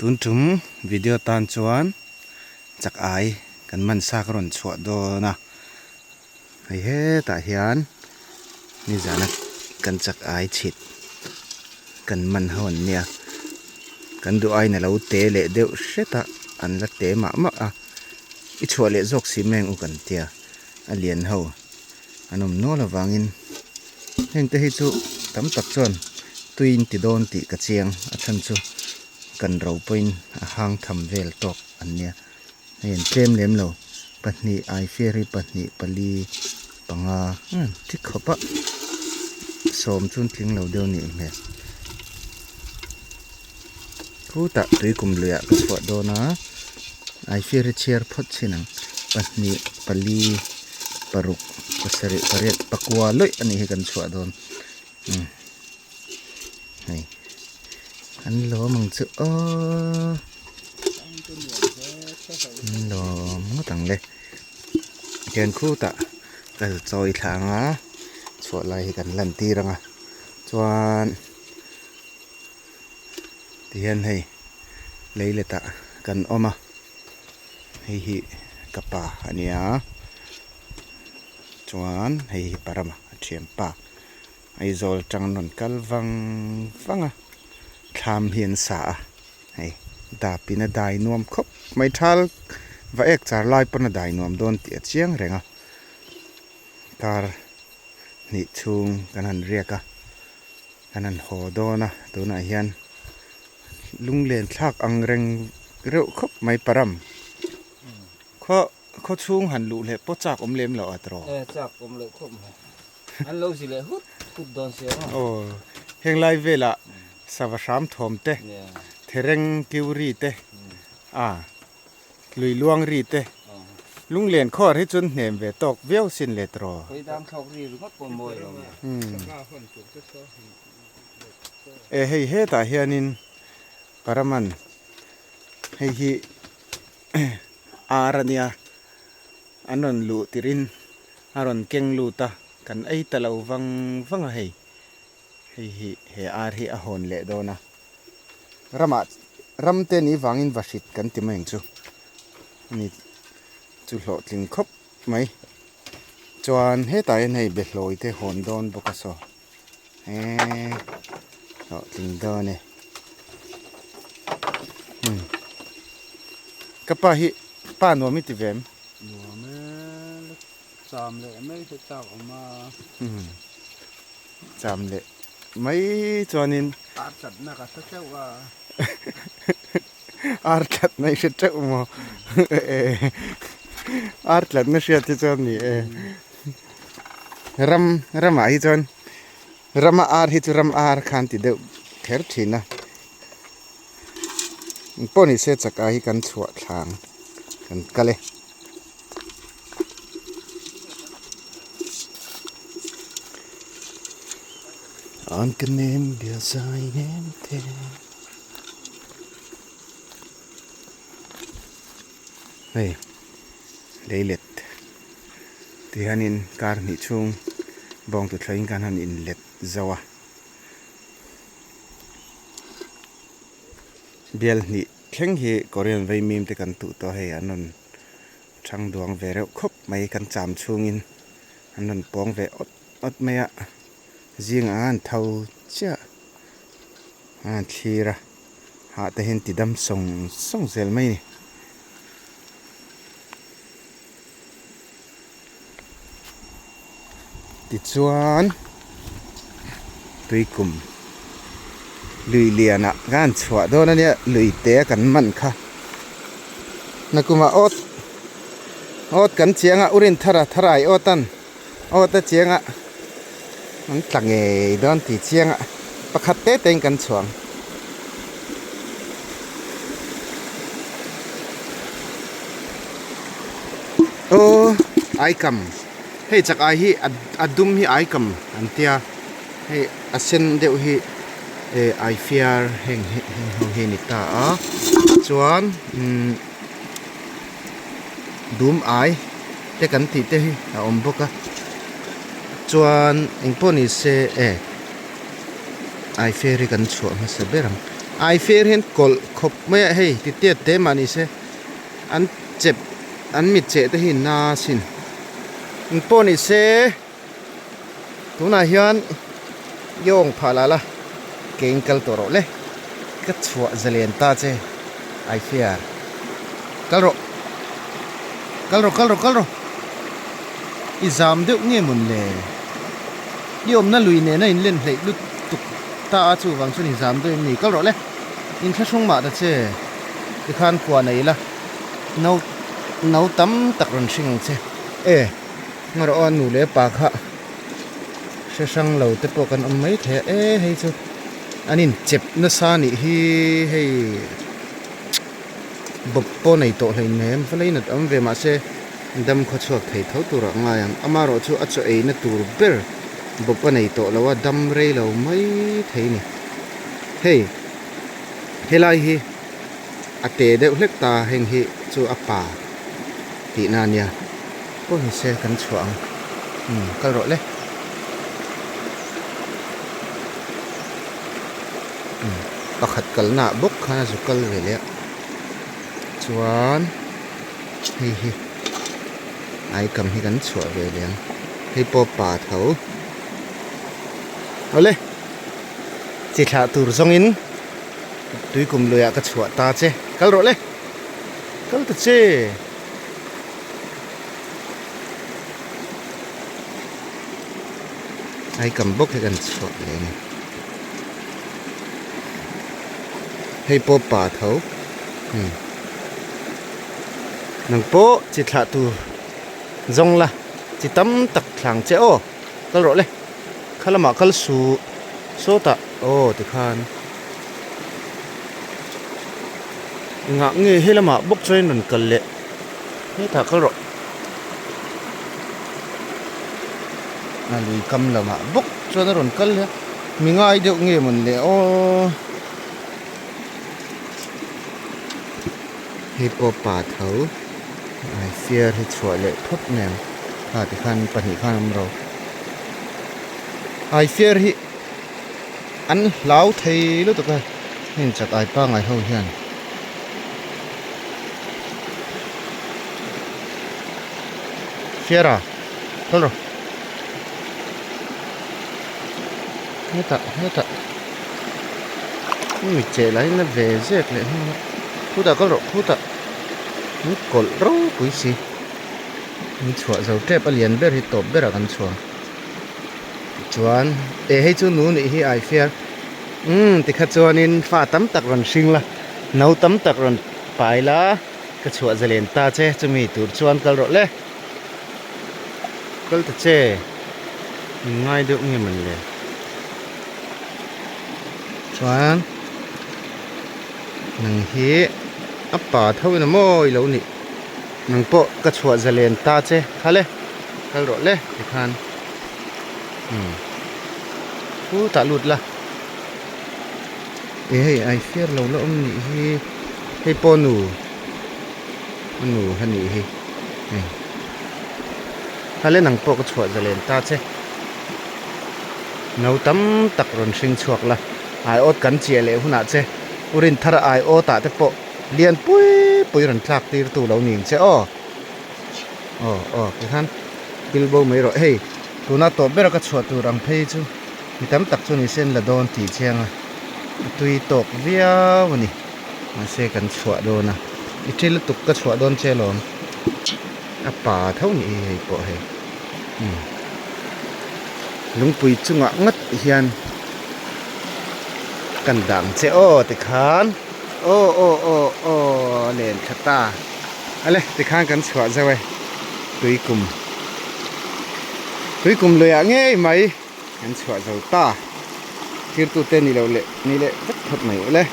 Tun tum video tan chuan chak ai kan man sa ka rawn chhuah dawn a, hei hetah hian nizana kan chak ai chhit kan man ho an nia, kan duh aiin a lo te leh deuh hret a, an la te mah mah a, i chhuah leh zawk si mai ang u kan tia, a lian ho. An awm nual avangin heng te hi chu tam tak chuan tui in ti dawn tih ka chiang a chhan chu kan ro pawhin a hang tham vel tawk an nia hei an tlem lem lo pahnih aifiar hi pahnih pali panga thi khawp a sawm chu an tling lo deuh a nih hmel khutah tui kum luiah ka chhuah dawn a aifiar hi chhiar phawt chin ang pahnih pali paruk pasarih pariat pakua lawih a nih hi kan chhuah dawn umm hei an lawm ang chu aww an lawm ngawt ang le tihian khutah kal chawi thla ang a chhuah lai hi kan lan tir ang a chuan. Tihian hei lei letah kan awm a, hei hi ka pa a nia chuan hei hi Parama a thianpa Aizawl atang an rawn kal vang vang a, thlam hi an sa a hei dapin a dai nuam khawp mai thal va ek char lai pawn a dai nuam dawn tih a chiang reng a, kar hnih chhung kan han riak a. Kan han haw dawn a, tunah hian lunglen thlak ang reng reuh khawp mai param. Khaw khaw chhung han luh leh pawh chak awm lem loh a tawh. E chak awm loh khawp mai. An lo zi leh hut hut dawn sia maw. Aw heng lai velah sava hram thawm te, thereng kiu ri te, a Lui luang ri te. Lunglen khawr hi chuan hnem ve tawk viau sin le tawh. Khawi dang thlawk ri ringawt pawh mawi lo nia. E hei hetah hianin Paraman hei hi ar a nia an rawn luh tirhin a rawn keng lut a kan ei ta lo vang vang a hei hei hi he ar hi a hawn leh dawn a. Ramah ram te ni vangin va hrit kan ti mai ang chu ani chu hlawhtling khawp mai chuan hetah hian hei behlawi te hawn dawn bawk a saw eee hlawhtling dawn e umm ka pa hi pa nuam i ti ve em? Nuam e cham leh mai te chak awm a. Umm cham leh mai chuanin. Ar tlatna ka hre teuh a. Ar tlatna i hre teuh maw? Ar tlatna hriat hi chuan ni e. Ram ramah hi chuan rama ar hi chu ram ar khan ti deuh kher thin a. Engpawh ni se chak ai hi kan chhuah thlang kan kal e. An ka nem bia zai nem te Hei leilet tihianin kar hnih chhung bawng tuthlawhin khan han inlet zo a bial hnih thleng hi Korean vaimim te kan tuh tawh a hei an rawn Thang duang ve reuh khawp mai kan cham chhungin an rawn pawng ve awt awt mai a, zingah an tho chiah a an thlir a, hah te hian ti dam sawng sawng zel mai a ni. Tichuan tuikum lui lianah khan chhuah dawn a nia lui te a kan man kha nakumah awt awt kan chiang a urin thara tharai awt an awt a chiang a an tla ngei dawn tih chiang a pakhat te te in kan chhuang. Aw aikam hei chak ai hi a dum hi aikam an tia hei a sen deuh hi eh ai fiar heng heng ho hi a ni ta a chuan umm dum ai te kan tih te hi a awm bawk a chuan engpawh ni se eh ai fiar hi kan chhuah hmasa ber ang. Ai fer hian kawlh khawp mai a hei ti tiat te mah ni se an chep an mit cheh te hi na sin eng pawh ni se tunah hian yawng phah lah la ke in kal tawh rawh le ka chhuah zalen ta che ai fer kal rawh kal rawh kal rawh kal rawh i zam deuh nge mawn le i awmna lui nena in len hleih lutuk ta a chuvang chuan i zam deuh em ni kal rawh le inthlahrung mah ta che tikhan kua nei la no no tam tak rawn hring ang che e ngarawh aw nu leh pa kha hre hrang lo te pawh kan awm mai thei a e hei chu an inchep nasa anih hi hei bawp pawh nei tawh hleinem va leinat awm ve mahse dam khaw chhuak thei tho turah a ngai ang amaherawh chu a chaw eina tur ber bawp a nei tawh lo a dam rei lo mai thei a ni hei helai hi a te deuh hlek ta heng hi chu a pa tihna a nia pawh ni se kan chhuah ang umm kal rawh le umm pakhat kalna ah bawk khan a zu kal ve leh a chuan hei hi aikam hi kan chhuah ve leh ang hei pawh pa tho awle chi thlah tur zawngin tuikum luiah ka chhuah ta che kal rawh le kal ta che. Aikam bawk hi kan chhuah leh a ni hei pawh pa tho umm nang pawh chi thlah tur zawng la chi tam tak thlang che aw kal rawh le kha lamah kal suh sawtah aw tikhan engah nge he lamah bawk chuan rawn kal leh hetah kal rawh a lui kam lamah bawk chuan a rawn kal leh a mi ngai deuh nge mawn le aw hei pawh pa tho ai fiar hi chhuah leh phawt mai ang kha tikhan pahnih khan awm ro ai fiar hi an hlau thei lutuk a heng chak ai pangai ho hian. Fiara kal rawh hetah hetah mi cheh lah hi na ve zek leh nghal a khutah kal rawh khutah an kawlh ropui si an chhuah zo tep a lian ber hi tawp berah kan chhuah chuan eh hei chu nu nih hi ai fiar umm tikha chuanin fa tam tak rawn hring la no tam tak rawn pai la ka chhuah zalen ta che chumi tur chuan kal rawh le kal ta che min ngai deuh nge man le chuan nang hi a pa tho in a mawi lo nih nang pawh ka chhuah zalen ta che kha le kal rawh le tikhan umm khutah lut la eh hei ai fiar lo la awm nih hi hei pawh nu a nu a nih hi hei kha le nang pawh ka chhuah zalen ta che no tam tak rawn hring chhuak la aiawt kan chiah leh hunah che u rinthar aiawt ah te pawh lian pui pui rawn thlak tir tu lo ning che aw aw aw tikhan thil bo mai rawh hei tuna tawp ber a ka chhuah tur ang phei chu mi tam tak chu ni se an la dawn tih chiang a a tui tawk viau a ni mahse kan chhuah dawn a i ṭi lutuk ka chhuah dawn che alawm a pa tho ni hi hei pawh hei umm lungpui chungah ngawt hian kan dang che aw tikhan aw aw aw aw a len thla ta ale tikhan kan chhuah zauh e tuikum tuikum luiah ngei mai kan chhuah zo ta thirtute ni loh leh ni leh vek phawt mai ule.